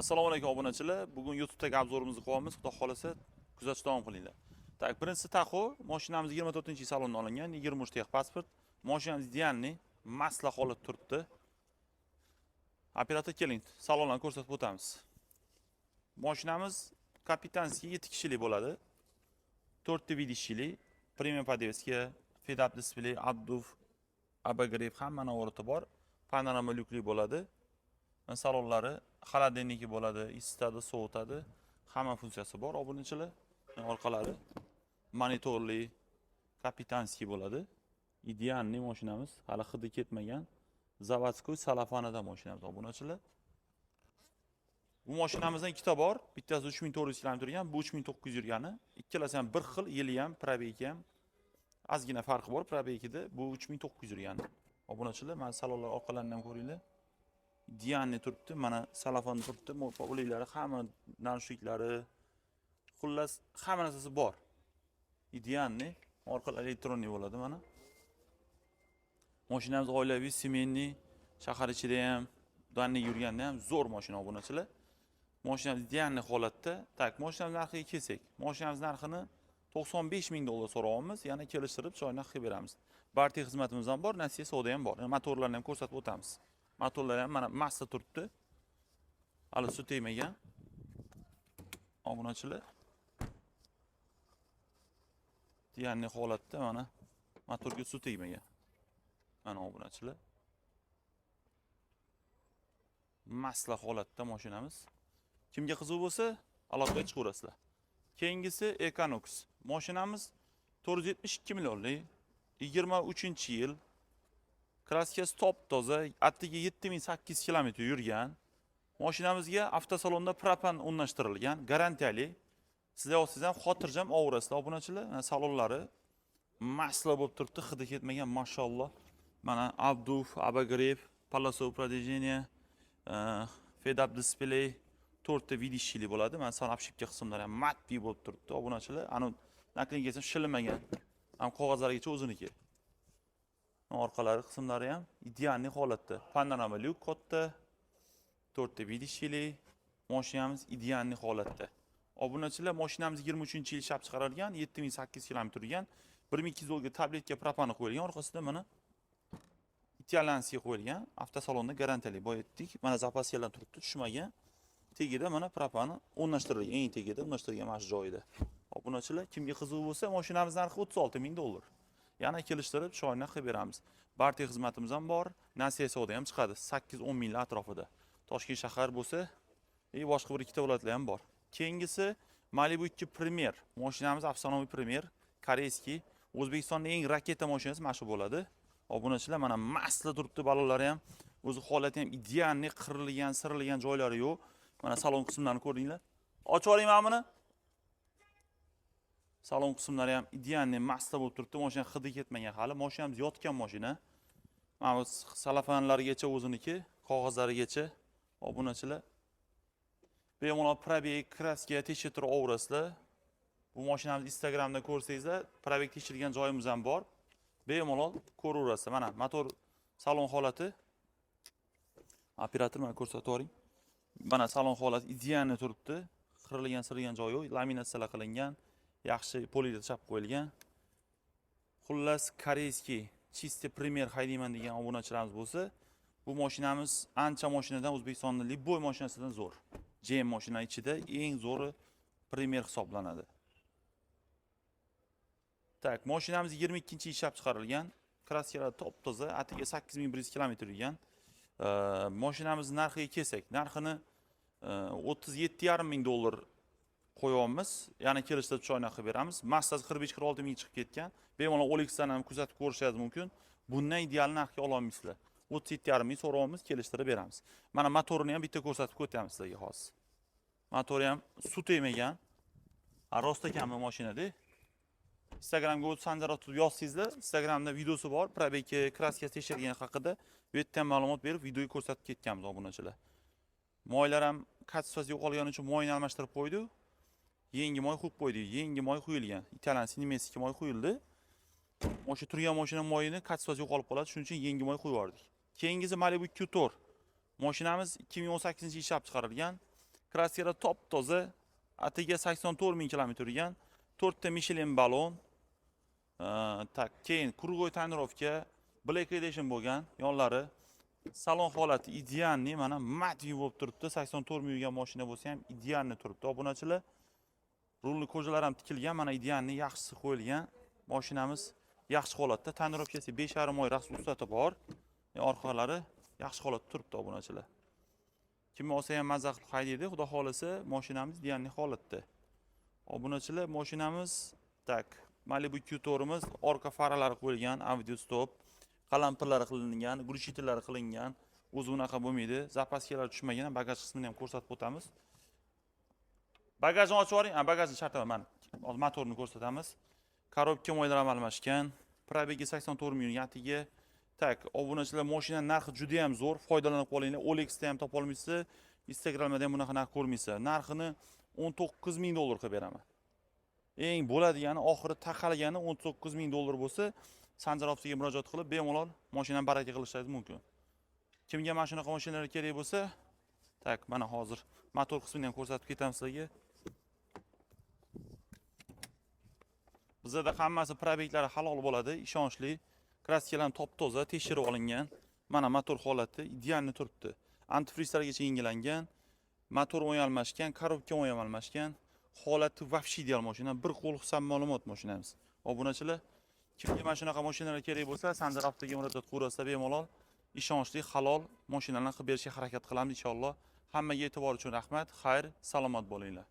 Assalomu alaykum, obunachilar. Bugun YouTube'dagi обзор imizni qilyapmiz. Xudo xolasa, kuzatishda davom qilinglar. Так, birinchisi Tahoe. Mashinamiz 24 salondan olingan, 23 техпаспорт. Mashinamiz идеальный, масла holatda turibdi. Operator, keling, salonlarni ko'rsatib o'tamiz. Mashinamiz капитанский, 7 kishilik bo'ladi. 4 ta водитель li, premium подвеска, head-up display, обдув, обогрев, hamma navorati bor. Panorama lyukli bo'ladi. Salonlari холодильники bo'ladi, isitadi, sovutadi. Hamma funksiyasi bor, obunachilar. Orqalari monitorli, капитанский bo'ladi. Идеальный mashinamiz, hali hidi ketmagan. Заводской salafanidan mashinamiz, obunachilar. Bu mashinamizdan ikkita bor. Bittasi 3400 km yurgan, bu 3900 yurgani. Ikkalasi ham bir xil, yili ham, пробег i ham, ozgina farqi bor пробег ida. Bu 3900 yurgani. Obunachilar, mana salonlar orqalarini ham ko'ringlar. Идеальный turibdi. Mana salafon turibdi, uliklari, hamma наушник lari, xullas, hamma narsasi bor. Идеальный, orqalari электронный bo'ladi mana. Mashinamiz oilaviy, семейный, shahar ichida ham, дальний yurganda ham zo'r mashina, obunachilar. Mashinamiz идеальный holatda. Так, mashinamiz narxiga kelsak, mashinamiz narxini 95 ming dollar so'rayapmiz, yana kelishtirib chiroyli narx qilib beramiz. Barter xizmatimiz ham bor, nasiya savdo ham bor. Motorlarni ham ko'rsatib o'tamiz. Motorlar ham mana масла turibdi. Hali suv tegmagan. Obunachilar. Идеальный holatda, mana motorga suv tegmagan. Mana, obunachilar. Масла holatda mashinamiz. Kimga qiziq bo'lsa, aloqaga chiqaverasizlar. Keyingisi Equinox. Mashinamiz 472 millionlik, 23-yil. Краска si top toza, attiga 7800 kilometr yurgan. Mashinamizga avtosalonda propan o'rnashtirilgan, garantiyali. Sizlar olsangiz ham xotirjam olaverasizlar, obunachilar. Mana salonlari масла bo'lib turibdi, hidi ketmagan, mashalloh. Mana обдув, обогрев, полоса упреждения, head-up display, to'rtta водитель li bo'ladi. Mana salon обшивка qismlari ham матовый bo'lib turibdi, obunachilar. Anu наклейка si ham shilinmagan. Ham qog'ozlarigacha o'ziniki. Orqalari qismlari ham идеальный holatda. Panorama lyuk katta, to'rtta водитель li, mashinamiz идеальный holatda. Obunachilar, mashinamiz 23-yil ishlab chiqarilgan, 7800 kilometr yurgan, 1200 voltga tabletka propani qo'yilgan, orqasida mana итальянский qo'yilgan, avtosalonda garantiyali boya aytdik. Mana запаска lar turibdi, tushmagan. Tagida mana propani o'rnashtirilgan, eng tagida o'rnashtirilgan mana shu joyida. Obunachilar, kimga qiziq bo'lsa, mashinamiz narxi 36 ming dollar. Yana kelishtirib, chiroyli qilib beramiz. Barter xizmatimiz ham bor, nasiya savdo ham chiqadi 8-10 minglar atrofida. Toshkent shahar bo'lsa, и boshqa bir ikkita viloyatlar ham bor. Keyingisi Malibu 2 Premier. Mashinamiz afsonaviy Premier, корейский. O'zbekistonning eng raketa mashinasi mana shu bo'ladi. Obunachilar, mana масла turibdi, balonlari ham, o'zi holati ham идеальный, qirilgan, sirilgan joylari yo'q. Mana salon qismlarini ko'ringlar. Ochib yuboring mana buni. Salon qismlari ham идеальный, масла bo'lib turibdi. Mashina hidi ketmagan hali. Mashinamiz yotgan mashina. Mana bu salafanlargacha o'ziniki, qog'ozlarigacha, obunachilar. Bemalol пробег, краска tekshirtirib olaverasizlar. Bu mashinamizni Instagramda ko'rsangizlar, пробег tekshirgan joyimiz ham bor. Bemalol ko'raverasizlar. Mana motor salon holati. Operator, mana ko'rsatib yuboring. Mana salon holati идеальный turibdi. Qirilgan, sirilgan joyi yo'q, laminatsiyalar qilingan, yaxshi polida chap qo'yilgan. Xullas, корейский чистый Premier haydayman degan obunachilarimiz bo'lsa, bu mashinamiz ancha mashinadan, O'zbekistonning любой mashinasidan zo'r. GM mashina ichida eng zo'ri Premier hisoblanadi. Так, mashinamiz 22 ishlab chiqarilgan. Краска lar top toza, atiga 8100 kilometr yurgan. Mashinamiz narxiga kelsak, narxini 37,5 ming dollar qo'yyapmiz. Yana kelishtirib chiroyli qilib beramiz. Massasi 45-46 ming chiqib ketgan. Bemalol OLXdan ham kuzatib ko'rishingiz mumkin. Bundan ideal narxga ololmaysizlar. 37,5 ming so'rayapmiz, kelishtirib beramiz. Mana motorini ham bitta ko'rsatib o'tamiz sizlarga hozir. Motori ham suv tegmagan. Ha, rost ekanmi mashinada? Instagramga o'tib Sanjar otib yozsangizlar, Instagramda videosi bor, пробег i, краска si tekshirgan haqida bu yerda ham ma'lumot berib, videoga ko'rsatib ketganmiz, obunachilar. Moylar ham качество si yo'qolgani uchun moyni almashtirib qo'ydik. Yangi moy quyib qo'ydik. Yangi moy quyilgan. Итальянский, немецкий moy quyildi. O'sha turgan mashina moyini качество si yo'qolib qoladi. Shuning uchun yangi moy quyib yubordik. Keyingisi Malibu 2.4. Mashinamiz 2018 yil ishlab chiqarilgan. Краска lar top toza. Atiga 84 ming kilometr yurgan. To'rtta Michelin balon. Так, keyin круговой тонировка, Black Edition bo'lgan yonlari. Salon holati идеальный, mana матовый bo'lib turibdi. 84 ming yurgan mashina bo'lsa ham идеальный turibdi, obunachilar. Rulni кожа lar ham tikilgan, mana идеальный, yaxshisi qo'yilgan. Mashinamiz yaxshi holatda. Тонировка si 5,5 oy ruxsati bor. Orqalari yaxshi holatda turibdi, obunachilar. Kim olsa ham maza qilib haydaydi, xudo xohlasa, mashinamiz идеальный holatda. Obunachilar, mashinamiz, так, Malibu Q4'imiz orqa faralari qo'yilgan, audio stop, qalampirlari qilingan, глушитель lari qilingan. O'zi unaqa bo'lmaydi. Запаска lar tushmagan, bagaj qismini ham ko'rsatib o'tamiz. Bagajni ochib yuboring. Ha, bagajni shart emas, mana. Hozir motorni ko'rsatamiz. Коробка moylar ham almashgan. Пробег i 84 ming atiga. Так, obunachilar, mashina narxi juda ham zo'r, foydalanib qolinglar. OLXda ham topa olmaysiz, Instagramda ham bunaqa narx ko'rmaysiz. Narxini 19 ming dollar qilib beraman. Eng bo'ladigani, oxiri taqalgani 19 ming dollar bo'lsa, Sanjar ofisiga murojaat qilib, bemalol mashinani baraka qilishingiz mumkin. Kimga mana shunaqa mashinalar kerak bo'lsa, так, mana hozir motor qismini ham ko'rsatib ketamiz sizlarga. Bizada hammasi пробег lari halol bo'ladi, ishonchli. Краска lar top toza, tekshirib olingan. Mana motor holati идеальный turibdi. Антифриз largacha yangilangan. Motor o'y almashgan, коробка o'y ham almashgan. Holati вообще ideal mashina. Bir qo'l hisob ma'lumot mashinamiz. Obunachilar, kimga mana shunaqa mashinalar kerak bo'lsa, Sanjar avtoga murojaat qilaverasizlar bemalol. Ishonchli, halol mashinalarni qilib berishga harakat qilamiz inshaalloh. Hammaga e'tibor uchun rahmat. Xayr, salomat bo'linglar.